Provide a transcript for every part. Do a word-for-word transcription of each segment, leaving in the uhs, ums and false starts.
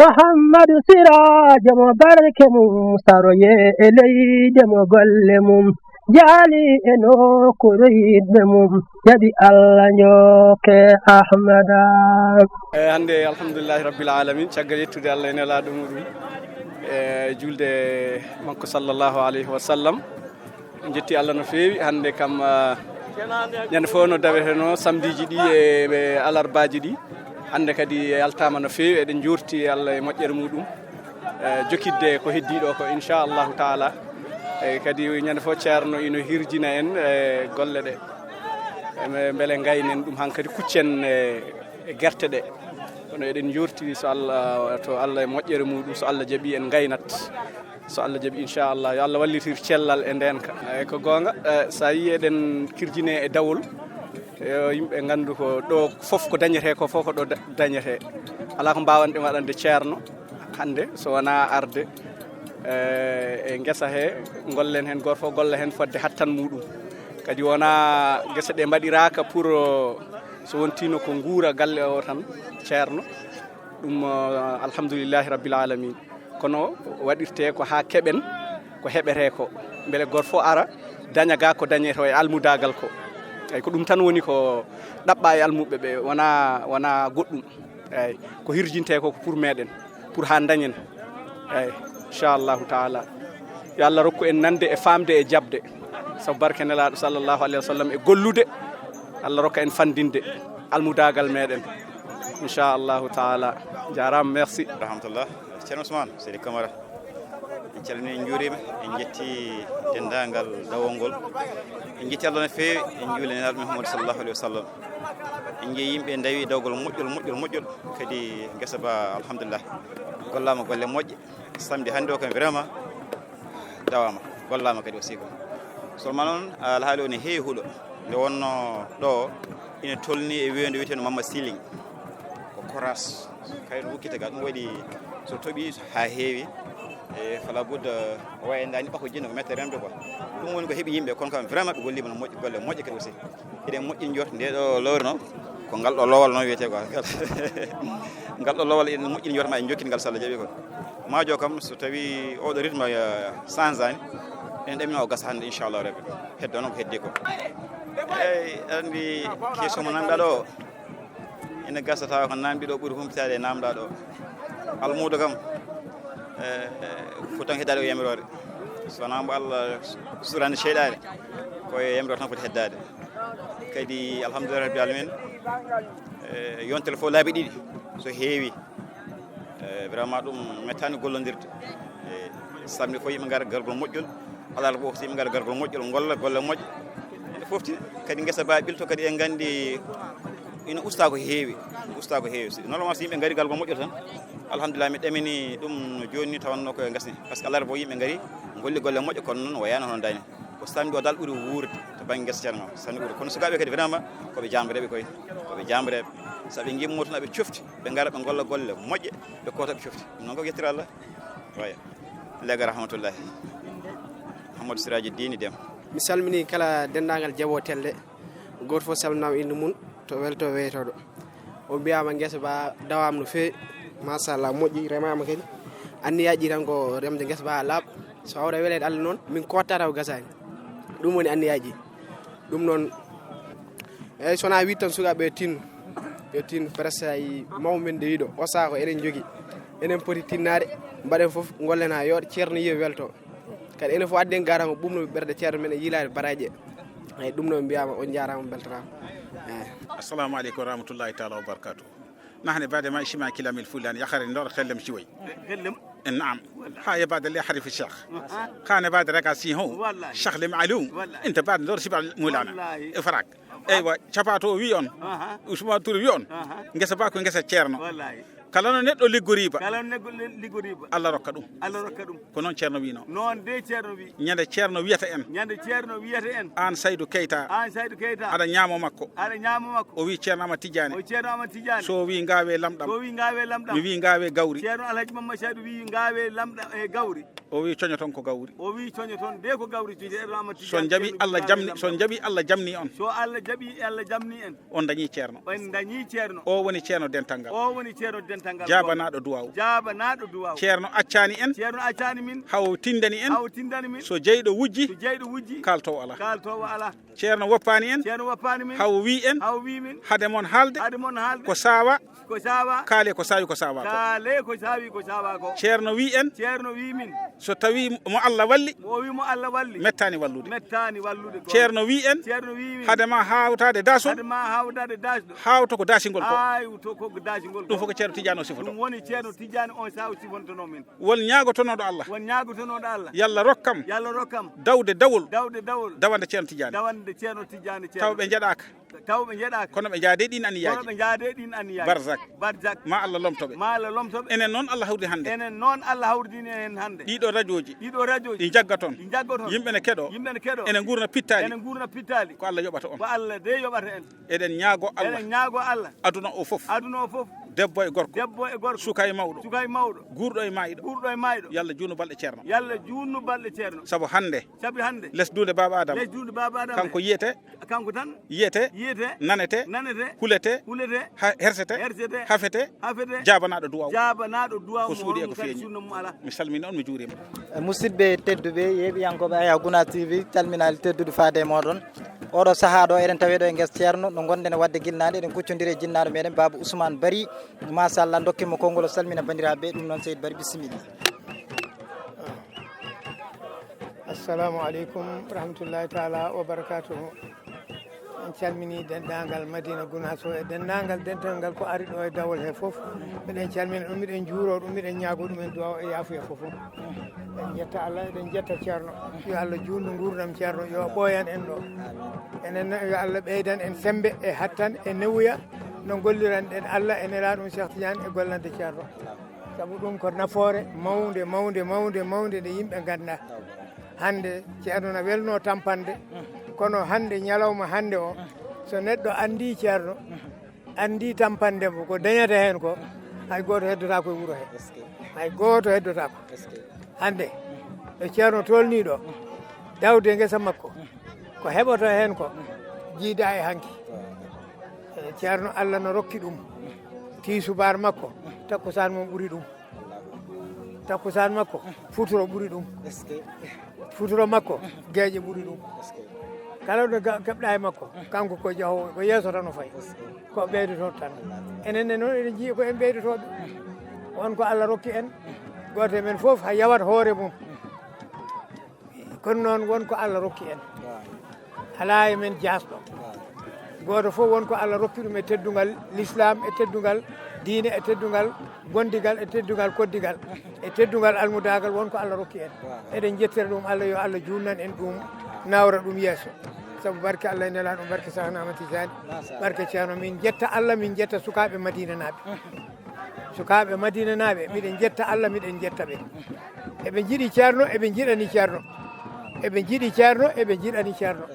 Muhammadu Siraajo mo barke mum saroye e leyde mo golle mum jaali e nokkuure yiɗɓe mum jaɓi Allah njokke Ahmada. E hannde alhamdulillahi rabbil alamin caggal yettude Allah e nelaaɗo muɗum e julde makko sallallahu alayhi wa sallam. En jetti Allah no feewi hannde kam ah, ñande fof no daweteno samdiji ɗi e ɓe alarbaji ɗi hannde kadi yaltama no feewi eɗen jurti Allah e moƴƴere muɗum e jokkidde ko heddi ɗo ko inchallahu taala e kadi ñande fof ceerno ino hirjina en e golle ɗe e beele gaynen ɗum hankadi kuccen e e gerte ɗe kono eɗen jurti so Allah to Allah e moƴƴere muɗum so Allah jaɓi en gaynat so Allah jaɓi inchallah yo Allah wallitir cellal e ndenka eyyi ko goonga e so a yii eɗen kirjine e dawol yo yimɓe nganndu ko ɗo fof ko dañete ko fof ko ɗo da- dañete alaa ko mbaawan ɗum waɗande ceerno hannde so wonaa arde e e ngesa he ngollen heen gooto fof golla heen fodde hattan muɗum kadi wonaa gese ɗe mbaɗiraaka pour so wontino ko nguura galle o tan ceerno ɗum alhamdulillahi rabbil alamin kono waɗirte ko haa keɓen ko heɓete ko mbele gooto fof ara daña ga ko dañete o e almudagal ko eyyi ko ɗum tan woni ko ɗaɓɓa e almuɓɓe ɓe wona wona goɗɗum eyyi ko hirjinte ko ko pour meɗen pour ha dañen eyyi inchallahu taala yo allah rokku en nande e famde e jabde sabu barke nelaɗo sallallahu alayhi wa sallam e gollude allah rokka en fandinde almudagal meɗen inchallahu taala jarama merci rahmatullah ceerno ousmane seydi camara en calmini en juurima en jetti dendagal dawol ngol en jetti allah no feewi en juuli nelaɗo muhammadu sallallahu alayhi wa sallam en jeeyi yimɓe dawi dawgol moƴƴol moƴƴol moƴƴol kadi guesa ba alhamdulillah gollama golle moƴƴe samedi hannde o kam vraiment dawama gollama kadi aussi ko seulement noon alhaali o ne heewi huuɗo nde wonno ɗo ina tolni e weendu wiyeteno mamma siling ko koras kayno wukkita ga ɗum waɗi so toɓi ha heewi e fala budda wayandani ɓako jinno ko mette remde quoi ɗum woni ko heeɓi yimɓe kono kam vraiment ɓe gollima no moƴƴi golle moƴƴe kadi aussi eɗen moƴƴini jorto nde ɗo lowre noon ko ngal ɗo lowal noon wiyete quoi ngal ɗo lowal eɗen moƴƴini jorto ma en jokkini ngal so allah jaaɓi ko majo kam so tawi oɗo rythme change ani en ɗamina o gasa hannde inchallah rabbi heddo noon ko heddi ko eyyi aɗa andi question mo namɗa ɗo ene gasa tawa ko namdi ɗo ɓuuri humpitade e namɗa ɗo almudo kam fotan heddaade ko yamirore so wona mbo allah surande cheyɗade ko e yamirore tan foti heddaade kadi alhamdulillah rabbil alamin yontere fof laabi ɗiɗi so heewi vraiment ɗum mettani gollodirde samedi fof yimɓe gara gargol moƴƴol alarba fof yimɓe gara gargol moƴƴol golla golle moƴƴe ene fofti kadi guesa ba ɓilto kadi en gandi ina usta ko heewi usta ko heewi normalement so yimɓe gari gargol moƴƴol tan alhamdulillah mi ɗamini ɗum no joni ni tawanno koye gasni par ce que alarba fof yimɓe gari golli golle moƴƴe kono noon wayano hono dani ko samedi o dal ɓuuri wuurde to banggue guesa ceerno samedi ɓuuri kono sukaɓe kadi vraiment koɓe jamreɓe koye koɓe jamreɓe saaɓe gimmo tun aɓe cofti ɓe gara ɓe golla golle moƴƴe ɓe kota ɓe cofti ɗum noon ko yettira allah waya lega rahmatullahi hamadou siraji dini dem mi salmini kala dendagal jaɓo telde goto fof salminama inde mum to welto weytoɗo o mbiyama guesa ba dawama no fewi machallah moƴƴi remama kadi anniyaji tan ko remde guesa ba laaɓa so hawre welede allah noon min kottata ko gasani ɗum woni anniyaji ɗum noon eyyi sona wit tan sukaɓe yo tinno yo tinno presque ay mawɓe men de wiɗo o saha ko eɗen jogui enen poti tinnade mbaɗen foof gollen ha yooɗa ceerno yiya welto kadi enen foof adden garama ɓumno ɓerde ceerno men e yiilade baraji eyyi ɗum noon mbiyama on jarama beltanama eyyi assalamu aleykum wa rahmatullahi taala wa barakatuh nahne bade ma ishima kilamil fulani yahare ndor xellem siwoy xellem naam ha e bade le harifi cheikh kane bade rega si ho cheikh lem alum inte bade ndor sibal mulana e farak eywa capato o wi on usman tour wi on guesa ba ko guesa ceerno kala no neɗɗo liggoriba kala no neɗɗo liggoriba allah rokka ɗum allah rokka ɗum ko noon ceerno wino noon de ceerno wi ñande ceerno wiyata en ñande ceerno wiyata en an saydu keyta an saydu keyta aɗa ñaamo makko aɗa ñaamo makko o wi ceerno ama tijjani o ceerno ama tijjani so wi ngawe lamɗam so wi ngawe lamɗam mi wi ngawe gawri ceerno alhaji mamma saydu wi ngawe lamɗam e gawri o wi coño toon ko gawri o wi coño toon de ko gawri ceerno ama tijjani so jaɓi allah jamni so jaɓi allah jamni on so allah jaɓi allah jamni en on dañi ceerno on dañi ceerno o woni ceerno dental ngal o woni ceerno Jaabanaaɗo duwaaw. Jaabanaaɗo duwaaw. Ceerno accaani en. Ceerno accaani min. Haw tindani en. Haw tindani min. So jeyɗo wujji. So jeyɗo wujji. Kaaltoowo alaa. Kaaltoowo alaa. Ceerno woppaani en. Ceerno woppaani min. Haw wii en. Haw wii min. Hade mon haalde. Hade mon haalde. Ko saawa. Ko saawa. Kaale ko saawi ko saawa ko. Kaale ko saawi ko saawa ko. Ceerno wii en. Ceerno wii min. So tawi mo Allah walli. Mo wi mo Allah walli. Mettaani wallude. Mettaani wallude ko. Ceerno wii en. Ceerno wii min. Hade ma haawtaade daasol. Hade ma haawtaade daasol. Haawto ko daasingol ko. Haawto ko daasingol ko. Ɗum fof ko Ceerno Tidiane o sifoto. Ɗum woni Ceerno Tidiane on saaw sifontono min. Won ñaagotonooɗo Allah. Won ñaagotonooɗo Allah. Yalla rokkam. Yalla rokkam. Dawde dawol. Dawde dawol. Dawande Ceerno Tidiane. Dawande Ceerno Tidiane Ceerno. Taw ɓe njeɗaaka. Taw ɓe njeɗaaka. Kono ɓe njaade ɗin anniyaaji. Kono ɓe njaade ɗin anniyaaji. Barzak. Barzak. Ma Allah lomto ɓe. Ma Allah lomto ɓe. Enen noon Allah hawri hannde. Enen noon Allah hawridini en hannde. Ɗiɗo rajooji. Ɗiɗo rajooji. Ɗi njaggaton. Ɗi njaggaton. Yimɓe ne keɗo. Yimɓe ne keɗo. Enen nguurna pittaali. Enen nguurna pittaali. Ko Allah yoɓata on. Ko Allah de yoɓata en. Eɗen ñaago Allah. Eɗen ñaago Allah. Aduna o fof. Aduna o fof. Debbo e gorko. Debbo e gorko. Suka e mawɗo. Suka e mawɗo. Guurɗo e maayɗo. Guurɗo e maayɗo. Yalla juutnu balɗe Ceerno. Yalla juutnu balɗe Ceerno. Sabu hannde. Sabu hannde. Les duunde Baaba Adama. Les duunde Baaba Adama. Kanko yiyete. Kanko tan. Yiyete. Yiyete. Nanete. Nanete. Hulete. Hulete. Ha-, hersete. Hersete. Hafete. Hafete. Jaabanaaɗo duwaaw. Jaabanaaɗo duwaaw. Ko mo suuɗi e ko kadi feeñi. Sunna mum alaa. Mi salmini on, mi juurima. E musidɓe tedduɓe, yeeɓiyankooɓe Aya Guna T V, calminaali teddude faade e mooɗon. Oɗo sahaa ɗo, eɗen tawi ɗo e ngeso Ceerno, no ngonɗen e waɗde gilnaade, eɗen kuccondiri e jinnaaɗo meɗen, Baaba Ousmane Bari. Machallah, ndokken mo konngol, o salmina banndiraaɓe, ɗum noon, Seydi Bari, bisimilla. Assalamu aleykum wa rahmatullahi taala wa barakatuhu. En calmini denndaangal Madina Gunaas o e denndaangal dental ngal ko ari ɗo e dawol he fof. Miɗen calmina ɗum, miɗen njuuro ɗum, miɗen ñaago ɗum en duwaaw e yaafuya fof. En njetta Allah, eɗen njetta Ceerno. Yo Allah juutnu nguurndam Ceerno, yo ɓooyan en ɗo. Enen ne, yo Allah ɓeydan en semmbe e hattan e newuya no ngolliranɗen Allah e nelaaɗo mum Cheikh Tidiane e gollande Ceerno. Sabu ɗum ko nafoore mawnde, mawnde, mawnde, mawnde nde yimɓe nganndaa. Hannde Ceerno na welno tampande, kono hannde ñalawma hannde o, so neɗɗo anndii Ceerno, anndii tampande mo, ko dañata heen ko, hay gooto heddotaako e wuro he. Hay gooto heddotaako. Hannde, ɗo Ceerno tolnii ɗo, dawde ngesa makko, ko heɓoto heen ko, jiida e hanki. Eh, Ceerno, Allah no rokki ɗum. Tiisubaar makko, takkusaan mum ɓuri ɗum. Takkusaan makko, futuro ɓuri ɗum. Futuro makko, geeƴe ɓuri ɗum. Kala ɗo ga-, keɓɗa e makko, kanko ko jahoowo, ko yeeso tan o fayi. Ko ɓeydoto tan. Enen ne noon eɗen njii ko en ɓeydotooɓe. On ko Allah rokki en. Gooto e men fof ha yawat hoore mum. Kono noon won ko Allah rokki en. Alaa e men jaasɗo. Gooto fof won ko Allah rokki ɗum e teddungal l'islam, e teddungal diine, e teddungal gondigal, e teddungal koddigal, e teddungal almudaagal won ko Allah rokki en. Eɗen njettira ɗum Allah, yo Allah juutnan en ɗum, nawra ɗum yeeso. Sabu barke Allah e nelaaɗo, barke Sahana Ahmad Tijani, barke Ceerno, min njetta Allah, min njetta sukaaɓe Madina naaɓe. Sukaaɓe Madina naaɓe, miɗen njetta Allah, miɗen njetta ɓe. Eɓe njiɗi Ceerno, eɓe njiɗani Ceerno. Eɓe njiɗi Ceerno, eɓe njiɗani Ceerno.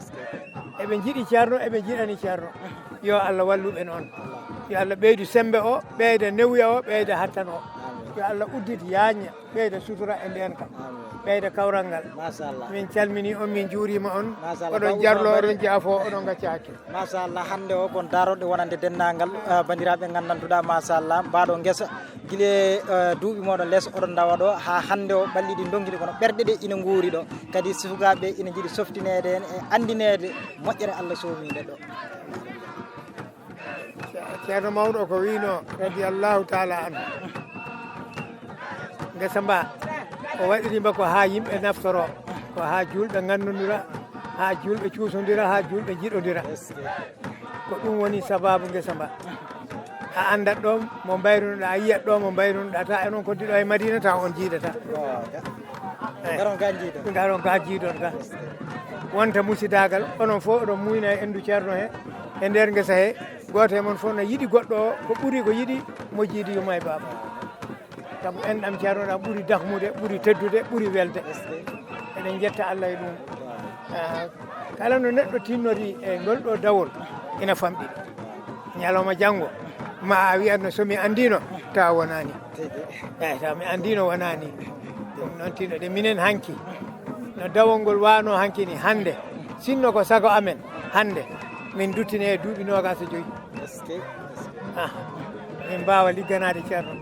Eɓe njiɗi Ceerno, eɓe njiɗani Ceerno. Yo Allah wallu ɓe noon. Yo Allah ɓeydu semmbe o, ɓeyda newuya o, ɓeyda hattan o. Yo Allah uddit yaañña, ɓeyda sutura e ndeenka. Ɓeyda kawral ngal. Machallah. Min calmini on, min njuurima on. Machallah. Oɗon jarlo, oɗon jaafo, oɗon ngacca hakke. Machallah, hannde o kon daaroɗe wonande denndaangal, ah, banndiraaɓe nganndantuɗaa, machallah, mbaaɗo ngesa, gila, eh, duuɓi mooɗon lees oɗon ndawa ɗo, haa hannde o ɓalli ɗi ndongi ɗi, kono ɓerɗe ɗe ina nguuri ɗo. Kadi sukaaɓe ina njiɗi softineede heen e anndineede moƴƴere Allah soomiinde ɗo. Ceerno mawɗo ko wiino, radiyallahu taala anhu. Ngesa mba, o waɗiriima ko haa yimɓe naftoro, ko haa juulɓe nganndondira, haa juulɓe cuusondira, haa juulɓe njiɗondira. Ko ɗum woni sabaabu ngesa mba. A anndat ɗo mo mbayrunoɗaa, a yiyat ɗo mo mbayrunoɗaa, ta enen ko diɗo e Madina, ta on jiidata. Eey. Ngaron ga jiidon. Ngaron ga jiidon ga. Wonta musidaagal, onon fof oɗon muuyna e enndu Ceerno he, e nder ngesa he, gooto e mon fof na yiɗi goɗɗo o, ko ɓuri ko yiɗi mo jiidi yumma e baaba. Sabu enɗam Ceerno ɗam ɓuri dahmude, ɓuri teddude, ɓuri welde. Eɗen njetta Allah e ɗum. Ah, kala no neɗɗo tinnorii e ngol ɗo dawol, ina famɗi. Ñalawma janngo, ma a wiyatno so mi anndiino, tawa wonaani. Eey, tawa mi anndiino wonaani. Ɗum noon tinnoɗen minen hanki. No dawol ngol waano hanki ni, hannde, sinno ko sago amen, hannde, min duttine e duuɓi noogaas e joyi. Ah, En mbaawa ligganaade ceerno.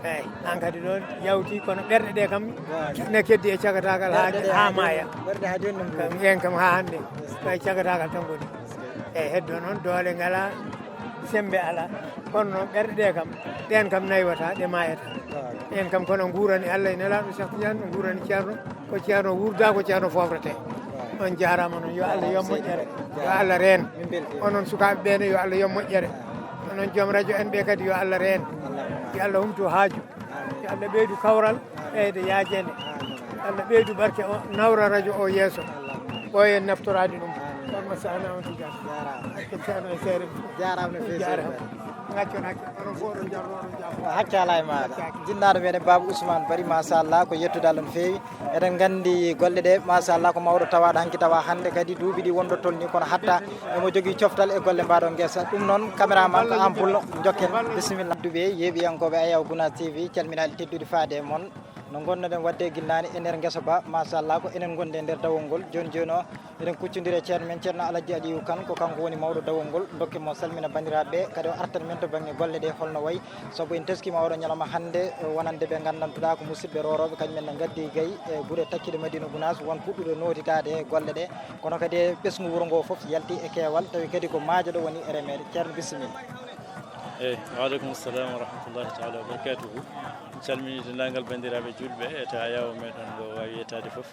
Eeyi, aan kadi ɗoon yawti, kono ɓerɗe ɗe kam ne keddi e cagataagal haa, haa maaya. Kam en kam haa hannde, ko e cagataagal tan ngoni. Eeyi, heddo noon doole ngalaa, semmbe alaa. Kono noon ɓerɗe ɗe kam, ɗeen kam naywata, ɗe maayata. Ɗeen kam kono nguurani Allah e Nelaaɗo Cheikh Tidiane, nguurani ceerno. Ko ceerno wuurda, ko ceerno foofretee. On jaaraama noon, yo Allah yoɓ moƴƴere, yo Allah reen. Onon sukaaɓe ɓe ne, yo Allah yoɓ moƴƴere. Onon joom rajo en ɓe kadi, yo Allah reen. Yo Allah humtu haaju. Yo Allah ɓeydu kawral, ɓeyda yaajeende. Yo Allah ɓeydu barke o, nawra rajo o yeeso. Ɓooyen naftoraade ɗum. Kono mo sahna on tigi. Jaaraama. Hakke ceerno e seere. Jaaraama no feewi. Jaaraama. Ngacconaaki, onon fof oɗon njaarnoo, oɗon njaarnoo. Hakke alaa e maaɗa. Jinnaaɗo meɗen Baaba Ousmane Bari, machallah, ko yettude Allah no feewi. Eɗen nganndi golle ɗe, machallah, ko mawɗo tawaaɗo hanki tawa hannde kadi duuɓi ɗi wonɗo tolni, kono hatta emo jogii coftal e golle mbaɗo ngesa. Ɗum noon, caméraman ko aan pullo, njokken, bisimilla. Duɓe yeeɓiyankooɓe Ayaw Gunaas T V, calminaaɗe tedduɗe faade e mon. No ngonnoɗen waɗde e ginnaani e nder ngesa ba, machallah, ko enen ngondi e nder dawol ngol. Jooni jooni o, eɗen kuccondiri e ceerno men, Ceerno Alhaji Aliou Kane, ko kanko woni mawɗo dawol ngol. Ndokken mo salmina banndiraaɓe ɓe, kadi o artan men to bannge golle ɗe holno wayi. Sabu en teskiima oɗo ñalawma hannde, eh, wonande ɓe nganndantuɗaa ko musidɓe rorooɓe, kañum en ne ngaddi gay e gure takkiɗe Madina Gunaas, won puɗɗuɗo nootitaade e golle ɗe. Kono kadi e ɓesngu wuro ngo fof yalti e keewal, tawi kadi ko maajo ɗo woni e remeede. Ceerno, bisimilla. Eeyi, wa aleykum salam wa rahmatullahi taala wa barakatuhu. En calminii denndaangal banndiraaɓe juulɓe e to Ayaw meɗen ngo waawi yettaade fof.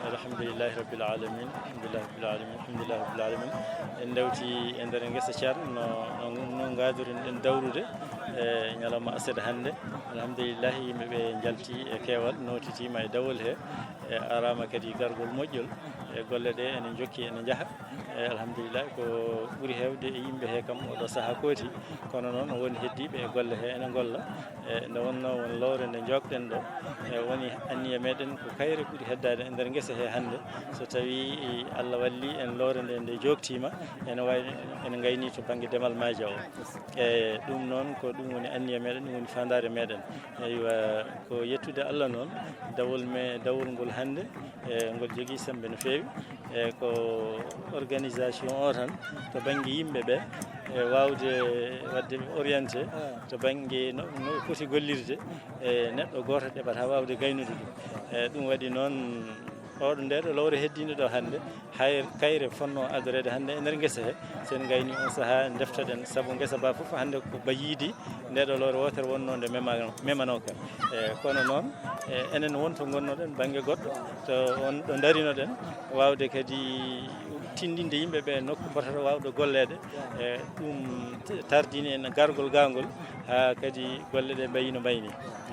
Alhamdulillahi rabbil alamin, alhamdulillahi rabbil alamin, alhamdulillahi rabbil alamin. En ndewti e nder ngesa ceerno no, no, no ngaaduren ɗen dawrude e ñalawma aset hannde. Alhamdulillahi, yimɓe ɓe njalti e keewal, nootitiima e dawol he, e araama kadi gargol moƴƴol. E golle ɗe ene njokki, ene njaha. E alhamdulillahi, ko ɓuri heewde e yimɓe he kam oɗo sahaa kooti, kono noon won heddiiɓe e golle he ene ngolla. E nde wonnoo won lowre nde njokɗen ɗo, e woni anniya meɗen ko kayre ɓuri heddaade e nder ngesa he hannde. So tawi Allah walli en, lowre nde, nde joktiima, ene wawi, ene ngayni to bannge demal maaja o. E ɗum noon, ko ɗum woni anniya meɗen, ɗum woni faandaare meɗen. Eywa, ko yettude Allah noon, dawol me, dawol ngol hannde, e ngol jogii semmbe no feewi. E ko organisation o tan, to bannge yimɓe ɓe, e waawde waɗde ɓe orienté to bannge no, no foti gollirde, e neɗɗo gooto ɗeɓata waawde gaynude ɗum. E ɗum waɗi noon, oɗo, nde ɗo lowre heddiinde ɗo hannde, hay kayre fotnoo adoreede hannde e nder ngesa he, so en ngayni on sahaa, ndeftoɗen, sabu ngesa ba fof hannde ko bayiidi, nde ɗo lowre wootere wonnoo nde mema-, memanooka. E kono noon, e enen won to ngonnoɗen bannge goɗɗo, to on ɗo ndarinoɗen, waawde kadi tinndinde yimɓe ɓe nokku mbatata waawde golleede. E ɗum tardini en gargol gaangol, haa kadi golle ɗe mbayi no mbayni.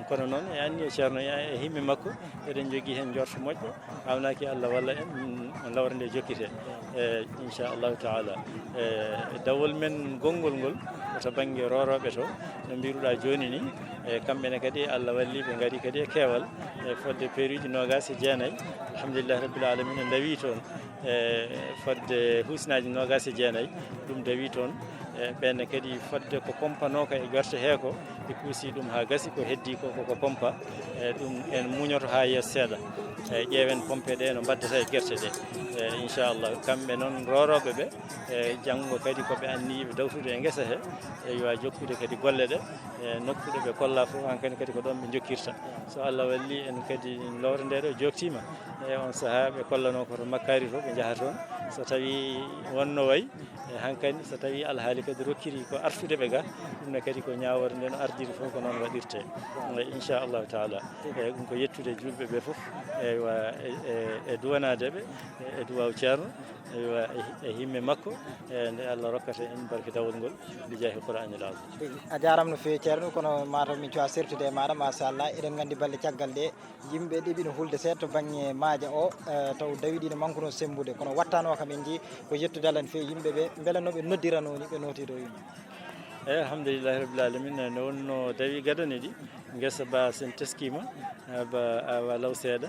Kono noon, e anniya ceerno e, e himme makko, eɗen njogii heen njorto moƴƴo. Awnaki Allah walla en, mm, lowre nde jokkite. E inchallahu taala, e dawol men gonngol ngol ko to bannge rorooɓe to, no mbiruɗa jooni ni. E kamɓe ne kadi, Allah walli ɓe ngari kadi e keewal. E fodde peeruuji noogaas e jeenayi, alhamdulillahi rabbil alamina, ndawi toon. E fodde huusinaaji noogaas e jeenayi, ɗum dawi toon. E ɓenne kadi fodde ko pompanooka e gerte he ko, ɓe kuusi ɗum haa gasi, ko heddi ko, ko, ko pompa. E ɗum en muñoto haa yeeso seeɗa. E ƴeewen pompe ɗe no mbaddata e gerte ɗe. E inchallah, kamɓe noon rorooɓe ɓe, e janngo kadi ko ɓe anniyiiɓe dawtude e ngesa he, e yo a jokkude kadi golle ɗe, e nokku ɗe ɓe kolla fof, hankadi kadi ko ɗoon ɓe jokkirta. So Allah walli en kadi lowre nde ɗo joktiima, e on sahaa ɓe kollanoo ko to Makkaari to ɓe njaha toon. So tawi wonno wayi, e hankadi so tawi alhaali kadi rokkiri ko artude ɓe ga, ɗum ne kadi ko ñaawoore nde no ardiri fof ko noon waɗirte. E inchallahu taala, e ɗum ko yettude juulɓe ɓe fof, eywa, e, e, e duwanaade ɓe, e, e duwaaw ceerno, eywa, e, e himme makko, e nde Allah rokkata en barke dawol ngol, bi jaahi Qur'aanil Aziim. A jaaraama no feewi ceerno, kono mataw min cuwa sertude e maaɗa, machallah, eɗen nganndi balɗe caggal ɗe, yimɓe ɗeɓino hulde seeɗa to bannge maaja o, e, taw dawi ɗi no mankuno semmbude, kono wattano kam en njii ko yettude Allah no feewi yimɓe ɓe, mbela no ɓe noddirano ni ɓe nooti ɗo yimɓe. Eeyi, alhamdulillahi rabbil alamina, nde wonno dawi gadane ɗi, ngesa ba sen teskiima, a ba awa law seeɗa,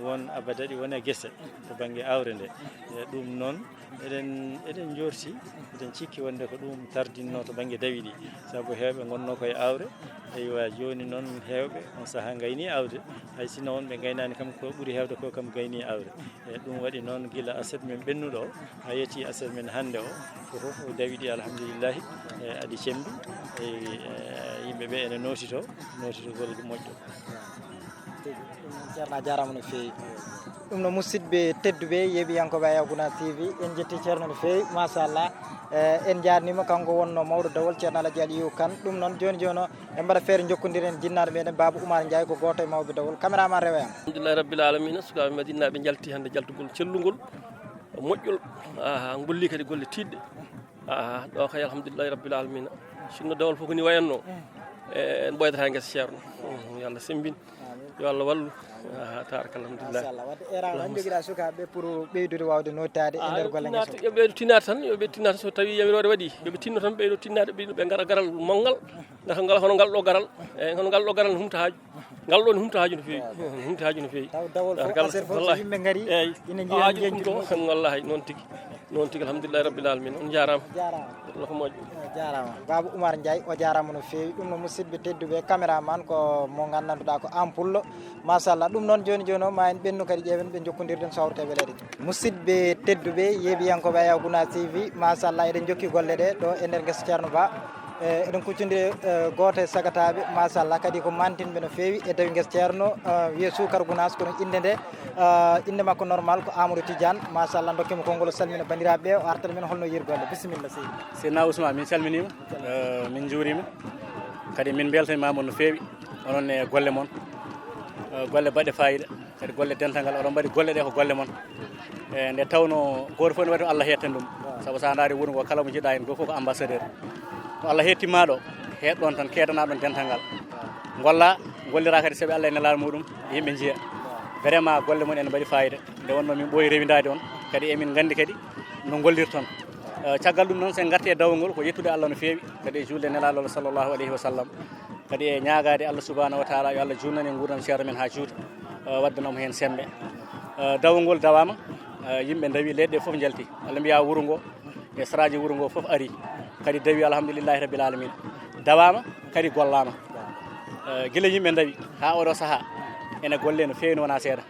won a ba daɗi won e gese to bannge aawre nde. E ɗum noon, eɗen, eɗen njoorti, eɗen cikki wonde ko ɗum tardinno to bannge dawi ɗi, sabu heewɓe ngonno koye aawre, Eywa, jooni noon heewɓe on sahaa ngayni aawde. Hay sinno on ɓe ngaynaani kam, ko ɓuri heewde ko kam gayni aawde. E ɗum waɗi noon gila aset men ɓennuɗo o, haa yetti aset men hannde o, ko fof o dawiɗi alhamdulillahi, e adi cembi, e, e yimɓe ɓe ene nootito, nootitogol moƴƴo. Tigi, ɗum noon Ceerno a jaaraama no feewi. Ɗum no musidɓe tedduɓe, yeeɓiyankooɓe Ayaw Gunaas T V, en njetti Ceerno no feewi, machallah. Eh, en njaarniima, kanko wonno mawɗo dawol, Ceerno Alhaji Aliyu Kan. Ɗum noon jooni jooni o, en mbaɗa feere njokkondiren jinnaaɗo meɗen Baaba Umar Njaay, ko gooto e mawɓe dawol. Caméraman rewa e am. Alhamdulillahi Rabbil Alamina, sukaaɓe Madina ɓe njalti hannde jaltugol cellungol, moƴƴol. Aha, ngolli kadi golle tiiɗɗe. Aha, ɗo kay alhamdulillahi Rabbil Alamina. Sinno dawol fof ko ni wayanno. Eh, en ɓoydata e ngesa Ceerno. Mm, yo Allah sembin. Yo Allah wallu. Aha, tabaraka alhamdulillah. Machallah. Wadde era, on jogiɗa sukaaɓe pour ɓeydude wawde notaade e nder golle ngesa. Yo ɓeydo tinnaade tan, yo ɓe tinnaade so tawi yamiroore waɗi. Yo ɓe tinno tan ɓeydo tinnaade, ɓe, ɓe ngara garal mawgal. Ngara ngal, hono ngal ɗo garal. E hono ngal ɗo garal ne humta haaju. Ngal ɗo ne humta haaju no feewi. Humta haaju no feewi. Taw dawol fof, tabarkalla, affaire fof, so wallahi. Yimɓe ngari, ene njiya haaju ɗum ɗo, wallahi, noon tigi. Noon tigi, alhamdulillahi rabbil alamin. On jaaraama. Jaaraama. Allah ko moƴƴo. Eh, jaaraama. Baaba Umar Njaay, o jaaraama no feewi. Ɗum no musidɓe tedduɓe, caméraman ko mo nganndanduɗaa ko Ampullo. Machallah. Ɗum noon jooni jooni o, ma en ɓennu kadi ƴeewen ɓe njokkondirɗen sawrteɓe leydi. Musidɓe tedduɓe, yeeɓiyankooɓe Ayaw Gunaas T V, machallah, eɗen njokki golle ɗe ɗo e nder ngesa Ceerno Ba. Eh, eɗen kuccondiri, eh, gooto e sagataaɓe, machallah, kadi ko mantinɓe no feewi e tawi ngesa Ceerno, eh, wiyee Suukar Gunaas, kono innde nde, eh, innde makko normal ko Amadou Tidiane, machallah, ndokkee mo konngol o salmina banndiraaɓe ɓe, o artana men holno o yiiri golle. Bisimilla, seydi. Seydina Ousmane, min calminiima, eh, min njuuriima, kadi min mbeltaniima mon no feewi, onon e golle mon, eh, golle baɗɗe faayiida. Kadi golle dental ngal, oɗon mbaɗi golle ɗe ko golle mon. E nde tawnoo gooto fof ne waɗi ko Allah hettani ɗum. Sabu so a ndaari wuro ngo, kala mo njiɗɗaa heen, gooto fof ko ambassadeur. To Allah hettima ɗo, heɗ ɗon tan, keedana ɗon dental ngal. Ngolla, ngollira kadi sabu Allah e nelaaɗo muɗum, yimɓe njiya. Vraiment, golle mon ene mbaɗi fayida. Nde wonnoo min ɓooyi rewindaade on, kadi emin nganndi kadi no ngollirton. Eh, caggal ɗum noon, so en ngartii e dawol ngol, ko yettude Allah no feewi, kadi e juulde nelaaɗo sallallahu alayhi wa sallam. Kadi e ñaagaade Allah subhanahu wa taala yo Allah juutnan en nguurndam Ceerno men haa juuta, eh, waddana mo heen semmbe. Eh, dawol ngol dawaama, eh, yimɓe ndawi, leɗɗe fof njalti. Allah mbiya wuro ngo, e saraaji wuro ngo fof ari. Kadi dawi alhamdulillahi rabbil alamin. Dawaama, kadi gollaama. Eh, gila yimɓe ndawi haa oɗo sahaa, ene golle no feewi, no wonaa seeɗa.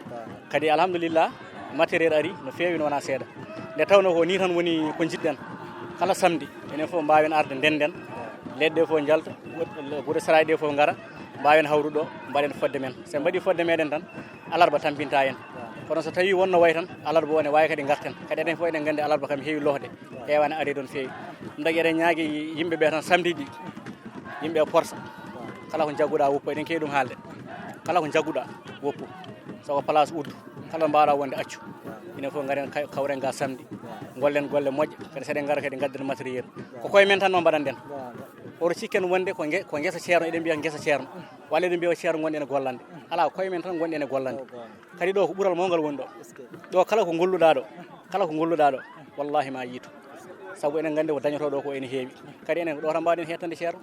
Kadi alhamdulillah, matériel ari no feewi, no wonaa seeɗa. Nde tawnoo ko nii tan woni ko njiɗɗen, kala samedi, enen fof mbaawen arde ndennden, leɗɗe fof njalta, gure saraaji ɗe fof ngara, mbaawen hawrude ɗo, mbaɗen fodde men. So en mbaɗii fodde meɗen tan, alarba tampinta en. Kono so tawii wonno wayi tan, alarba o ne waawi kadi ngarten. Kadi enen fof eɗen nganndi alarba kam heewi lohde, heewaani areede no feewi. Ɗum tagi eɗen ñaagi yimɓe ɓe tan samedi ɗi, yimɓe e porsa. Kala ko njagguɗaa woppu, eɗen keewi ɗum haalde. Kala ko njagguɗaa woppu. Sago place uddu. Kala mbaawɗaa wonde accu. Enen fof ngaren kay-, kawren ga samedi. Ngollen golle moƴƴe. Kadi so eɗen ngara kadi ngadden matériel. Ko koye men tan noon mbaɗanɗen. Oto cikken wonde ko nge-, ko ngesa Ceerno, eɗen mbiya ngesa Ceerno. Walla eɗen mbiya Ceerno ngonɗen e gollande. Alaa, ko koye men tan ngonɗen e gollande. Kadi ɗo ko ɓural mawngal woni ɗo. Ɗo kala ko ngolluɗaa ɗo, kala ko ngolluɗaa ɗo, wallahi ma yiitu. Sabu eɗen nganndi ko dañotoo ɗo ko ene heewi. Kadi enen ɗo tan mbaawɗen hettande Ceerno.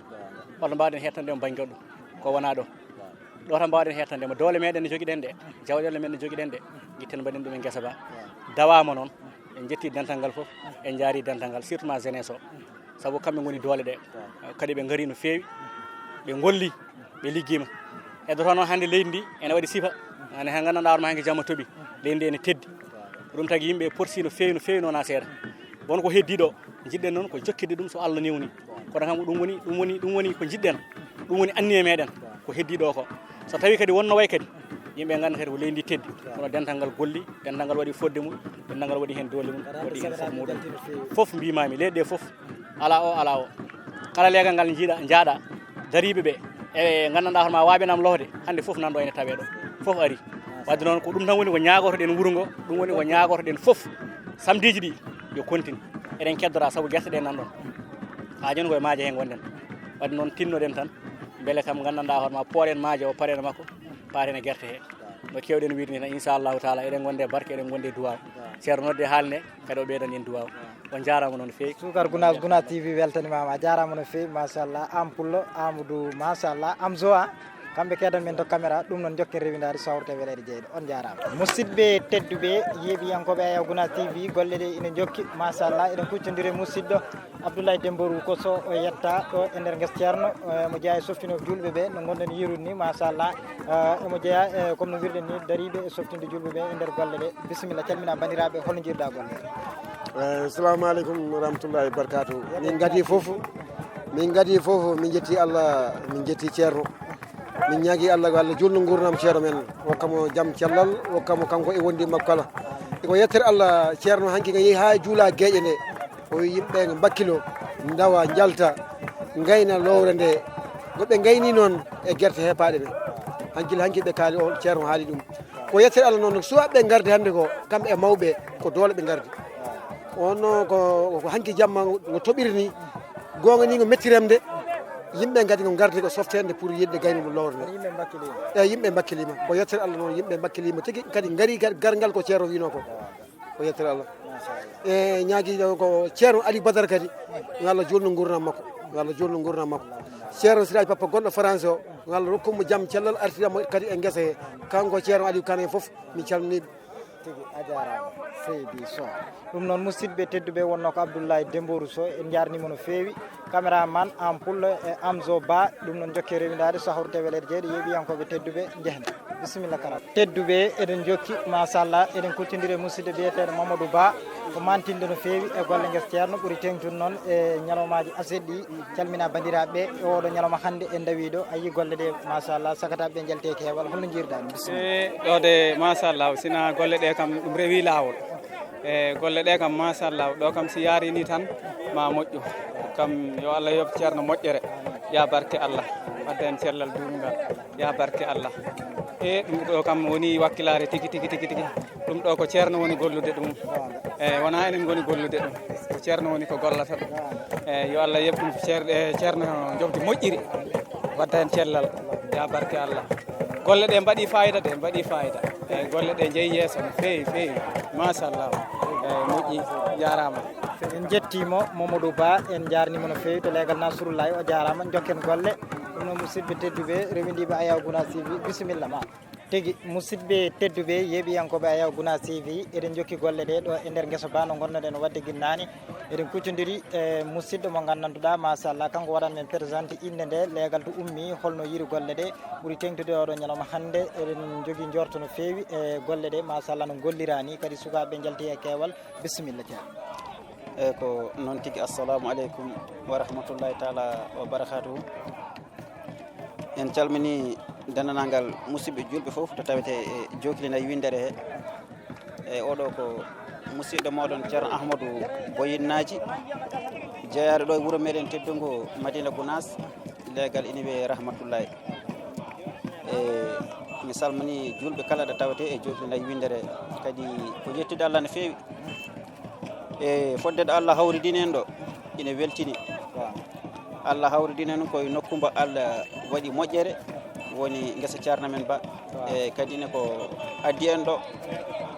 Walla mbaawɗen hettande mo bannge ɗum. Ko wonaa ɗo. Ɗo tan mbaawɗen hettande mo. Doole meɗen ne jogiɗen ɗe. Jawɗeele men ne jogiɗen ɗe. Ƴetten mbaɗen ɗum e ngesa ba. Dawaama noon. En njetti dental ngal fof. En njaari dental ngal, surtout ma jeunesse o. Sabu kamɓe ngoni doole ɗe. Kadi ɓe ngari no feewi. Ɓe ngolli. Ɓe liggiima. Heddoto noon hannde leydi ndi ene waɗi sifa. Ene haa nganndanɗaa hoore ma hanki jamma toɓi. Leydi ndi ene teddi. Ko ɗum tagi yimɓe porsi no feewi, no feewi, no wonaa seeɗa. Won ko heddii ɗo. Njiɗɗen noon ko jokkitde ɗum so Allah newni. Kono kam ko ɗum woni, ɗum woni, ɗum woni ko njiɗɗen. Ɗum woni anniye meɗen. Ko heddii ɗo ko. So tawii kadi wonno way kadi, yimɓe ngannda kadi ko leydi ndi teddi. Kono dental ngal golli, dental ngal waɗi fodde mum, dental ngal waɗi heen doole mum, waɗi heen fof muɗum. Fof mbimaami, leyɗe ɗe fof. Alaa o, alaa o. Kala leegal ngal njiiɗa, njaaɗa, dariiɓe ɓe, e nganndanɗaa hoore ma waaɓe nam lohde, hannde fof nan ɗo ene tawee ɗo. Fof ari. Wadde noon, ko ɗum tan woni ko ñaagotoɗen wuro ngo, ɗum woni ko ñaagotoɗen fof. Samediiji ɗi, yo continue. Eɗen keddora, sabu gerte ɗe nan ɗon. Haa jooni koye maaje heen ngonɗen. Wadde noon, tinnoɗen tan, mbele kam nganndanɗaa hoore ma, pooɗen maaje o, paren makko, paaten e gerte he. No keewɗen wiide ni tan, inchallahu taala, eɗen ngonde e barke, eɗen ngonde e duwaaw. Ceerno nodde haali nde, kadi o ɓeydani en duwaaw. On njaaraama noon feewi. Suukar Gunaas, Gunaas T V weltanimaama. A jaaraama no feewi, machallah. Am Pullo, Amadou, machallah. Am Zoa. Kamɓe keedan men to caméra, ɗum noon jokken rewindaade sawrte weleede jeyɗo. On njaaraama. Musidɓe tedduɓe, yeeɓiyankooɓe Ayaw Gunaas T V, golle ɗe ina njokki, machallah, eɗen kuccondiri e musidɗo Abdoulaye Dembourou ko so o yetta ɗo e nder ngesa Ceerno, eh, mo jeyaa e softinooɓe juulɓe ɓe, no ngonɗen yirude ni, machallah, eh, omo jeyaa, eh, comme no wirɗen ni, dariiɓe e softinde juulɓe ɓe e nder golle ɗe. Bisimilla, calmina banndiraaɓe, hol no njiiruɗaa golle? Eh, assalamu aleykum wa rahmatullahi wa barakatuh. Min ngadi fof, min ngadi fof, min jetti Allah, min jetti Ceerno. Min ñaagi Allah, yo Allah juutnu nguurndam Ceerno men, hokka mo jam cellal, hokka mo kanko e wondi makko kala. E ko yettere Allah, Ceerno hanki ko yehi haa juula geeƴe nde, o wi yimɓe ɓe mbakkilo, ndawa, njalta, ngayna lowre nde. Ko ɓe ngayni noon e gerte heepaaɗe ɓe. Hankil hanki ɓe kaali o, Ceerno haali ɗum. Ko yettere Allah noon, suwaaɓe ɓe ngardi hannde ko, kamɓe e mawɓe, ko doole ɓe ngardi. Wonno ko, ko hanki jamma ngo toɓiri ni, goonga ni ngo metti remde, yimɓe ngadi ngo ngardi ko softeende pour yiɗde gaynude lowre nde. Yimɓe mbakkiliima. Eeyi, yimɓe mbakkiliima. Ko yettere Allah noon, yimɓe mbakkiliima tigi, kadi ngari gar-, garngal ko Ceerno wiino ko. Ko yettere Allah. Machallah. E ñaagi ɗo ko Ceerno Aliou Badara kadi, yo Allah juutnu nguurndam makko, yo Allah juutnu nguurndam makko. Ceerno Siraji Papa gonɗo France o, yo Allah rokku mo jam cellal, artira mo kadi e ngesa he. Kanko Ceerno Aliou Kane en fof, min calminii ɓe. Tigi, a jaaraama, seydi Sow. Ɗum noon, musidɓe tedduɓe, wonnoo ko Abdoulaye Dembourou Sow, en njaarniima no feewi. Caméraman en pullo e Amzo Ba, ɗum noon jokke rewindaade so hawrite weleede jeyɗo, yeeɓiyankooɓe tedduɓe, njehen. Bisimilla, kara. Tedduɓe, eɗen njokki, machallah, eɗen kuccondiri e musidɗo biyeteeɗo Mamadou Ba, ko mantinde no feewi e golle ngesa Ceerno, ɓuri teeŋtude noon e ñalawmaaji aset ɗi. Calmina banndiraaɓe ɓe, e ooɗo ñalawma hannde en ndawii ɗo, a yii golle ɗe, machallah, sakataaɓe ɓe njalti e keewal, hol no njiiruɗaa ɗum? Bisimilla. E, ɗo de, machallah, sina golle ɗe kam ɗum rewi laawol. E, golle ɗe kam, machallah, ɗo kam si yaari ni tan ma moƴƴu. Kam yo Allah yoɓ Ceerno moƴƴere. Ya barke Allah. Wadda en cellal duungal. Ya barke Allah. E, ɗum ɗo kam woni wakkilaare tigi, tigi, tigi, tigi. Ɗum ɗo ko Ceerno woni gollude ɗum. E, wona enen ngoni gollude ɗum. Ko Ceerno woni ko gollata ɗum. E, yo Allah yoɓ ɗum Ceer-, e, Ceerno jofdi moƴƴiri. Wadda en cellal. Ya barke Allah. Golle ɗe mbaɗi fayida de, mbaɗi fayida. Eeyi, golle ɗe njeyi yeeso no feewi, feewi. Machallah. Eeyi, moƴƴi, jaaraama. En njettiima Mamadou Ba, en njaarniima no feewi to leegal Nasrullahi, o jaaraama, njokken golle. Ɗum noon, musidɓe tedduɓe, rewindiiɓe Ayaw Gunaas T V, bisimilla ma. Tigi, musidɓe tedduɓe, yeeɓiyankooɓe Ayaw Gunaas T V, eɗen njokki golle ɗe ɗo e nder ngesa ba no ngonnoɗen waɗde ginnani. Eɗen kuccondiri e musidɗo mo nganndanduɗaa, machallah, kanko waɗan men présenté innde nde, leegal to ummi, holno yiri golle ɗe, ɓuri teeŋtude oɗo ñalawma hannde. Eɗen njogii njorto no feewi e golle ɗe, machallah, no ngollira ni, kadi sukaaɓe njalti e keewal. Bisimilla, Ceerno. Eeyi, ko noon tigi. Assalamu aleykum wa rahmatullahi taala wa barakatuhu. En calminii denndaangal musidɓe juulɓe fof to tawetee e Jookli nayi winndere he. E oɗo ko musidɗo mooɗon Ceerno Ahmadou Boyinnaaji, jeeyaaɗo ɗo e wuro meɗen teddungo Madina Gunaas, leegal ina wiyee Rahmatullahi. E mi salminii juulɓe kala ɗo tawetee e Jookli nayi winndere, kadi ko yettude Allah no feewi. E fodde ɗo Allah hawridini en ɗo, ina weltini. Allah hawridini en ko e nokku mbo Allah waɗi moƴƴere, woni ngesa Ceerno men Ba. E kadi ne ko addi en ɗo,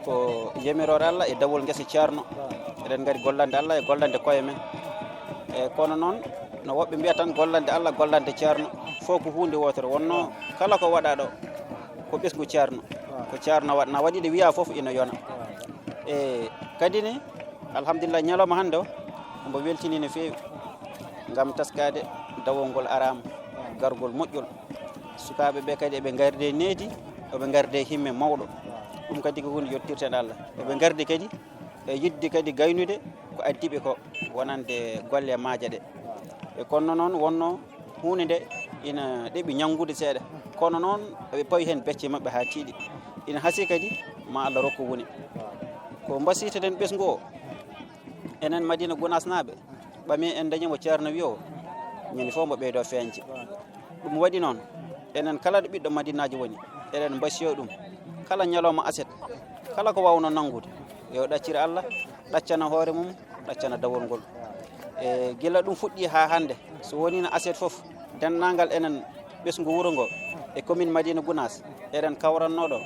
ko yamiroore Allah e dawol ngesa Ceerno. Eɗen ngari gollande Allah e gollande koye men. E kono noon, no woɓɓe mbiya tan, gollande Allah, gollande Ceerno, fof ko huunde wootere. Wonno kala ko waɗa ɗo, ko ɓesngu Ceerno. Ko Ceerno waɗ-, na waɗi ɗo wiya fof ina yona. E kadi ne, alhamdulillah, ñalawma hannde o, mbo weltini no feewi, ngam taskaade dawol ngol araama, gargol moƴƴol. Sukaaɓe ɓe kadi eɓe ngardi e needi, eɓe ngardi e himme mawɗo. Ɗum kadi ko huunde yettirten Allah. Eɓe ngardi kadi e yiɗde kadi gaynude ko addi ɓe ko, wonande golle maaje ɗe. E kono noon wonno huunde nde ina ɗeɓi ñanngude seeɗa. Kono noon eɓe pawi heen becce maɓɓe haa tiiɗi. Ina hasii kadi ma Allah rokku woni. Ko mbasiytoɗen ɓesngu o, enen Madina Gunaasnaaɓe, ɓami en dañi mo Ceerno wi o, ñande fof mbo ɓeydo feeñde. Ɗum waɗi noon, enen kala ɗo ɓiɗɗo Madinaajo woni, eɗen mbasiyo ɗum. Kala ñalawma aset, kala ko waawno nanngude, yo ɗaccir Allah, ɗaccana hoore mum, ɗaccana dawol ngol. E gila ɗum fuɗɗi haa hannde, so wonino aset fof, denndaangal enen ɓesngu wuro ngo e commune Madina Gunaas, eɗen kawranno ɗo.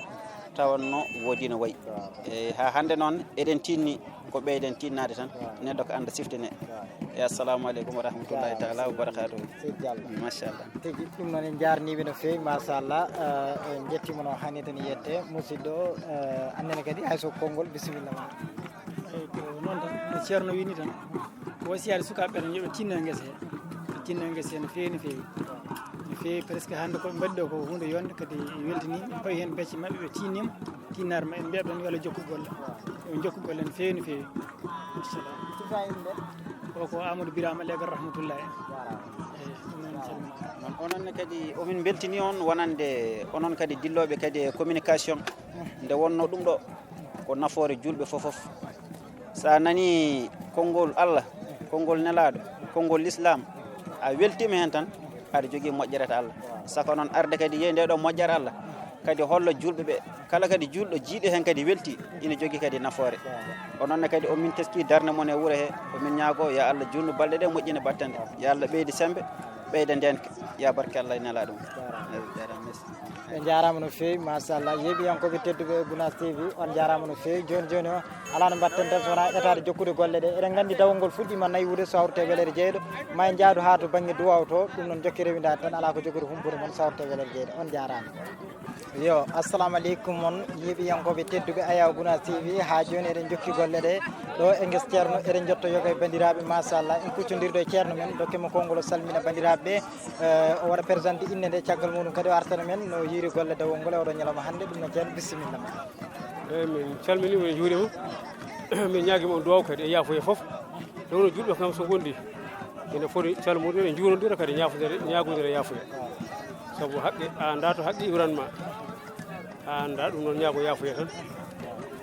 Tawanno woodi no wayi. E, haa hannde noon, eɗen tinni ko ɓeyden tinnaade tan, neɗɗo ko annda sifte ne. E, assalamu aleykum wa rahmatullahi taala wa barakatuhu. Seydi Diallo. Machallah. Tigi, ɗum noon en njaarniiɓe no feewi, machallah. Eh, en njettiima no hannirta ni yette. Musidɗo, eh, annene kadi hay so konngol, bisimilla ma. Eyi, ko noon tan, no Ceerno wini tan, ko wasiyaade sukaaɓe ɓe tan, yo ɓe tinno e ngese he. Ɓe tinno e ngese he no feewi, no feewi. No feewi, presque hannde ko ɓe mbaɗi ɗo ko huunde yonde, kadi weltini, ɓe pawi heen becce maɓɓe, ɓe tinnima, tinnaare maɓɓe, ɓe mbiya ɓe tan yo Allah jokku golle. Yo jokku golle no feewi, no feewi. Machallah. Sifa yimɓe? O ko Amadou Birama Legal Rahmatullahi. Eyi, ɗum noon calminama. Noon, onon ne kadi, omin mbeltini on wonande onon kadi dillooɓe kadi e communication. Nde wonno ɗum ɗo, ko nafoore juulɓe fof fof. So a nanii konngol Allah, konngol Nelaaɗo, konngol Lislaam, a weltiima heen tan, aɗa jogii moƴƴere to Allah. Saka noon arde kadi yehi nde ɗo moƴƴere Allah, kadi holla juulɓe ɓe, kala kadi juulɗo jiiɗo heen kadi welti, ina jogii kadi nafoore. O noon ne kadi o min teski darnde mon e wuro he, o min ñaago yo Allah juutnu balɗe ɗe moƴƴina battane, yo Allah ɓeydu semmbe, ɓeyda ndeenka, ya barke Allah e Nelaaɗo mum. Eyi, jaaraama, merci. En njaaraama no feewi, machallah. Yeeɓiyankooɓe tedduɓe e Gunaas T V, on njaaraama no feewi. Jooni jooni o, alaa no mbaɗten tan so wonaa etaade jokkude golle ɗe. Eɗen nganndi dawol ngol fuɗɗiima naywude so hawrete weleede jeyɗo. Ma en njaadu haa to bannge duwaaw to, ɗum noon jokke rewindaade tan, alaa ko jogori humpude mon so hawrete weleede jeyɗo. On njaaraama. Yo, assalamu aleykum mon yeeɓiyankooɓe tedduɓe Ayaw Gunaas T V. Haa jooni eɗen jokki golle ɗe ɗo e nges Ceerno, eɗen njotto yoga e banndiraaɓe, machallah. En kuccondirɗo e Ceerno men, dokke mo konngol o salmina banndiraaɓe ɓe. Eh, o waɗa présenté innde nde, caggal muɗum kadi o artana men no yiiri golle dawol ngol e oɗo ñalawma hannde, ɗum no Ceerno, bisimilla ma. Eyi, min calminii mo, min njuuriima. Min ñaagii mo duwaaw kadi e yaafuya fof. Nde wonno juulɓe kam so ngondi, ene foti calmodira, njuurondira kadi ñaafondira, ñaagondira yaafuya. Sabu haqqe, a anndaa to haqqe iwran ma. A anndaa ɗum noon, ñaago yaafuya tan.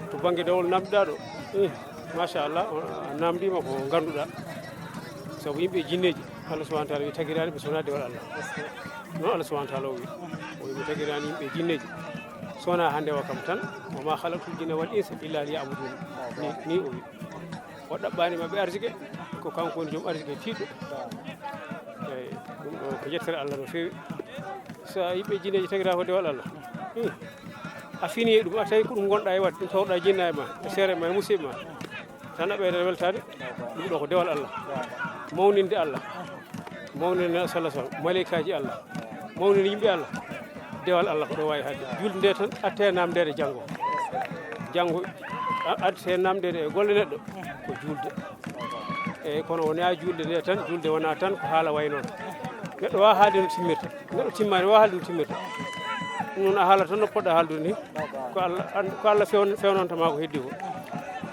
To bannge dawol namdiɗaa ɗo, eh, machallah, a namdiima ko ngannduɗaa. Sabu yimɓe e jinneeji, Allah subhanahu wa taala wi tagiraani ɓe so wonaa dewal Allah. Noon Allah subhanahu wa taala o wi. O wi mi tagiraani yimɓe e jinneeji. So wonaa hannde o kam tan, "Wa ma khalaqtul jinna wal insa illa liya'budun." Ni, ni o wi. O ɗaɓɓaani maɓɓe arsike, ko kanko woni joom arsike tiiɗɗo. Eyi, ɗum ɗo ko yettere Allah no feewi. So a yimɓe jinneeji tagiraa ko dewal Allah, hmm, a fini e ɗum, a tawi ko ɗum ngonɗaa e waɗde, ɗum tawɗaa jinna e ma, e seere ma, e musiɓɓe ma, tan a ɓeydat weltaade. Ɗum ɗo ko dewal Allah. Mawninde Allah, mawninde Nabi sallallahu alaihi wasallam, maleykaaji Allah, mawninde yimɓe Allah, dewal Allah ko ɗo waawi haɗde. Juulde nde tan atte namndeede janngo. Janngo a-, atte namndeede e golle neɗɗo ko juulde. Eyi, kono wonaa juulde nde tan, juulde wonaa tan ko haala wayi noon. Neɗɗo waawaa haalde no timmirta. Neɗɗo timmaani waawaa haalde no timmirta. Ɗum noon a haalata tan no poɗɗa haaldude ni. Ko Allah an-, ko Allah fewn-, fewnanta ma ko heddi ko.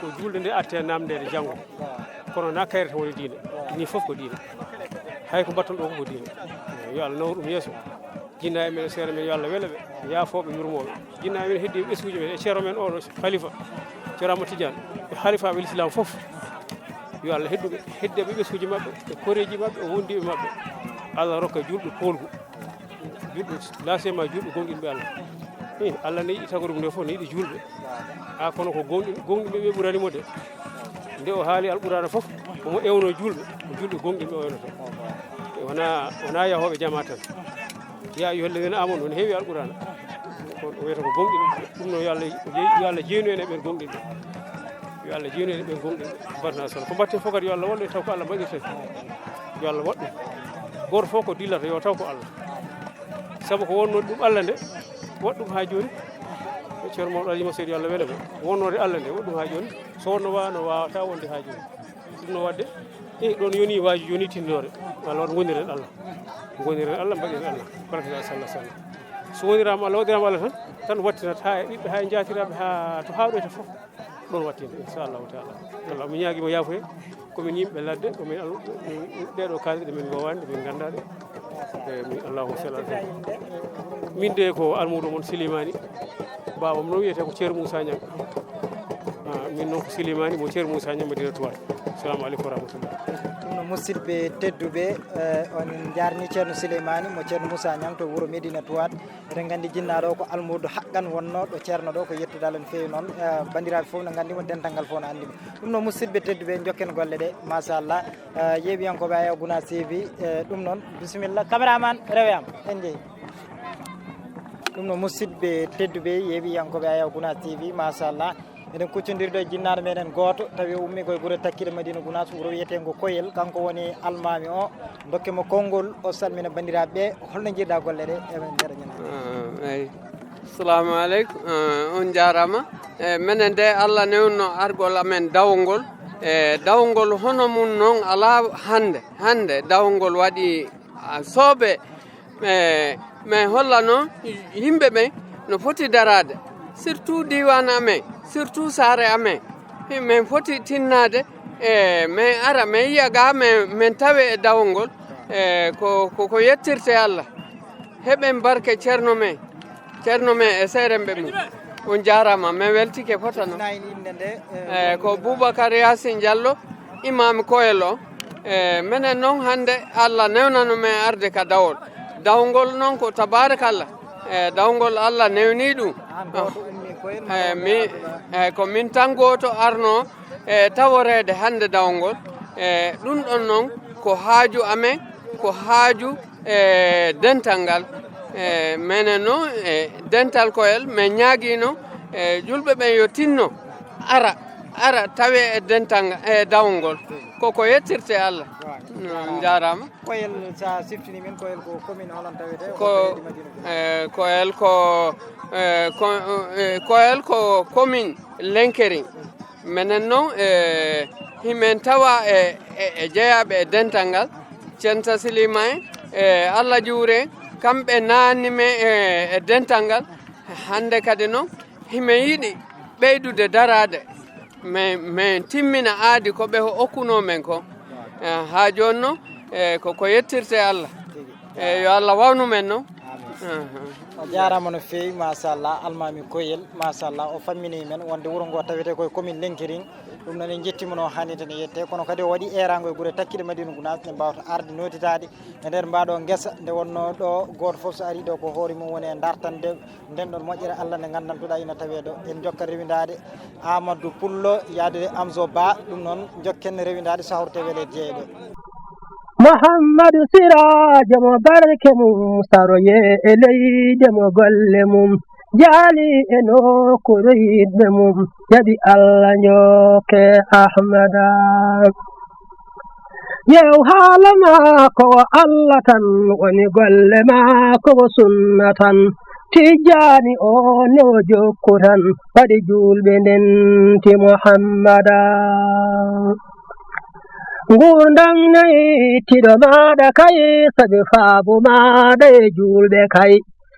Ko juulde nde atte namndeede janngo. Kono na kayre tan woni diine. Ni fof ko diine. Hay ko mbatton ɗo ko diine. Yo Allah nawru ɗum yeeso. Jinnaaɓe men e seere men, yo Allah wele ɓe, yaafooɓe, yurmooɓe. Jinnaaɓe men heddi ɓesnguuji men e ceerno men oɗo, Khalifa, Ceerno Ahmad Tidiane, e halifaaɓe l'islam fof. Yo Allah heddu ɓe, hedde ɓe ɓesnguuji maɓɓe, e koreeji maɓɓe, e wondiiɓe maɓɓe. Allah rokka juulɗo poolgu. Juulɗo laasema, juulɗo gomɗinɓe Allah. Eyi, Allah ne yiɗi tagorum nde fof, ne yiɗi juulɓe. A kono ko gomɗin-, gomɗinɓe ɓe ɓurani mo de. Nde o haali Alqur'aana fof, omo ewno juulɓe, ko juulɓe gomɗinɓe o ewnata. Wonaa, wonaa yahooɓe jamaa tan. "Ya ayyuhal ladina amanu", no heewi Alqur'aana. Ko o wiyata ko gomɗinɓe. Ɗum noon yo Allah, yo Allah jeynu en e ɓen gomɗinɓe. Yo Allah jeynu en e ɓen gomɗinɓe. Mbatna sala. Ko mbatten fof kadi yo Allah wallu en taw ko Allah mbaɗirten. Yo Allah waɗ ɗum. Gooto fof ko dillata yo taw ko Allah. Sabu ko wonno ɗum Allah nde, waɗ ɗum haa jooni. E Ceerno Mawɗo Alhaji Maseydi, yo Allah wele mo. Wonnoode Allah nde, waɗ ɗum haa jooni. So wonno waawa, no waawata wonde haa jooni. Ɗum no waɗde, e ɗoon yoni waaju jooni tinnoore. Allah waɗ ngondiren Allah. Ngondiren Allah, mbaɗiren Allah. Barka sallah sallah. So woniraama Allah, waɗiraama Allah tan, tan wattinat haa e ɓiɓɓe, haa e njaatiraaɓe, haa to haawɗoyta fof. Ɗoon wattinde, inchallahu taala. Allah, mi ñaagii mo yaafuye. Ko min yimɓe ladde, ko min al-, ɗeɗo kaalɗe ɗe min ngowaani, ɗe min nganndaa ɗe. E min, allahumma salli ala sayyidina. Min de ko almuudo mon Silimani. Baaba am noon wiyetee ko Ceerno Moussa Niang. Ah, min noon ko Silimani mo Ceerno Moussa Niang, Madina Touare. Assalamu aleykum wa rahmatullah. Ɗum no musidɓe tedduɓe, eh, on njaarni Ceerno Silimani mo Ceerno Moussa Niang to wuro Medina Touare. Eɗen nganndi jinnaaɗo o ko almuudo haqqan wonnoo ɗo Ceerno ɗo, ko yettude Allah no feewi noon. Eh, banndiraaɓe fof no nganndi mo, dental ngal fof no anndi mo. Ɗum noon, musidɓe tedduɓe, njokken golle ɗe, machallah. Eh, yeeɓiyankooɓe Ayaw Gunaas T V, eh, ɗum noon, bisimilla. Caméraman, rewe am, en njehi. Ɗum no musidɓe tedduɓe yeeɓiyankooɓe Ayaw Gunaas T V, machallah. Eɗen kuccondiri ɗo e jinnaaɗo meɗen gooto, tawi o ummii ko e gure takkiɗe Madina Gunaas, wuro wiyeteengo Koyel. Kanko woni almaami o. Dokke mo konngol, o salmina banndiraaɓe ɓe. Holno njiiɗɗaa golle ɗe e nder ñalaande? Ah, eyi. Assalamu aleykum. Ah, on njaaraama. E, menen de, Allah newno argol amen dawol ngol. E, dawol ngol hono mum noon alaa hannde. Hannde dawol ngol waɗi, ah, sooɓe. E, min hollano yimɓe ɓen no foti daraade, surtout diiwaan amen, surtout saare amen. Min foti tinnaade, e, min ara, min yiya ga, min, min tawe e dawol ngol. E, ko, ko, ko yettirte Allah. Heɓen barke Ceerno men, Ceerno men e seeremɓe mum. On njaaraama, min weltike fota no. Ina en innde nde, e, E, ko Boubacar Yacine Diallo, imam Koyel o. E, menen noon hannde Allah newnano men arde ka dawol. Dawol ngol noon ko tabarakallah. E, dawol ngol Allah newni ɗum. An gooto ummii Koyel, e, mi, e, ko min tan gooto arno, e, taworeede hannde dawol ngol. E, ɗum ɗon noon ko haaju amen, ko haaju, e, dental ngal. E, menen noon, e, dental Koyel, min ñaagiino, e, julɓe ɓen yo tinno, ara, ara tawe e dental nga-, e dawol ngol. Ko ko yettirte Allah. Waaw. Mm, njaaraama. Koyel, so a siftinii min, Koyel ko commune holon tawetee? Ko, e, Koyel ko, e, ko, e, Koyel ko commune Lenkerin. Menen noon, e, himen tawa e, e, e jeyaaɓe e dental ngal, Centa Silima en, e, Allah juure, kamɓe naanni men e, e dental ngal. Hannde kadi noon, himen yiɗi ɓeydude daraade. Men, men timmina aadi ko ɓe okkunoo men ko. E, haa jooni noon, e, ko, ko yettirte Allah. E, yo Allah wawnu men noon. Amin. Aha. O jaaraama no feewi, machallah, almaami Koyel, machallah, o famminii men wonde wuro ngo tawetee koye commune Lenkerin. Ɗum noon en njettiima no hannirta ni yette, kono kadi o waɗi eeraango e gure takkiɗe Madina Gunaas, ɗe mbaawata arde nootitaade e nder mbaɗo ngesa. Nde wonnoo ɗo, gooto fof so ari ɗo ko hoore mum woni e dartande nden ɗon moƴƴere Allah nde nganndantuɗaa ina tawee ɗo. En jokkat rewindaade Amadou Pullo, yaadude Amzo Ba, ɗum noon jokken rewindaade sahorte weleede jeeyɗo. Muhammadu Siraajo mo barke mum saroyee e leydi mo golle mum jaali e nokkuure yiɗɓe mum jaɓi Allah njokke Ahmada. Yew haala maa ko Allah tan woni golle maa ko sunna tan. Tijjaani o ne o jokku tan waɗi juulɓe ndenti Muhammada. Nguurndam nayi tiɗo maaɗa kay, sabi faabu maaɗa e juulɓe kay.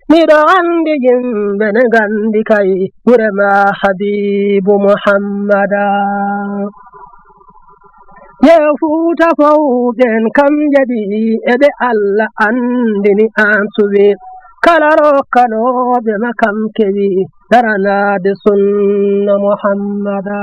Miɗo anndi yimɓe ne nganndi kay, gure ma Habiibu Muhammada. Yew Fuuta fow ɓen kam jaɓi, e ɓe Allah anndini aan suɓi. Kala rokkanooɓe ma kam kewi, daranaade sunna Muhammada.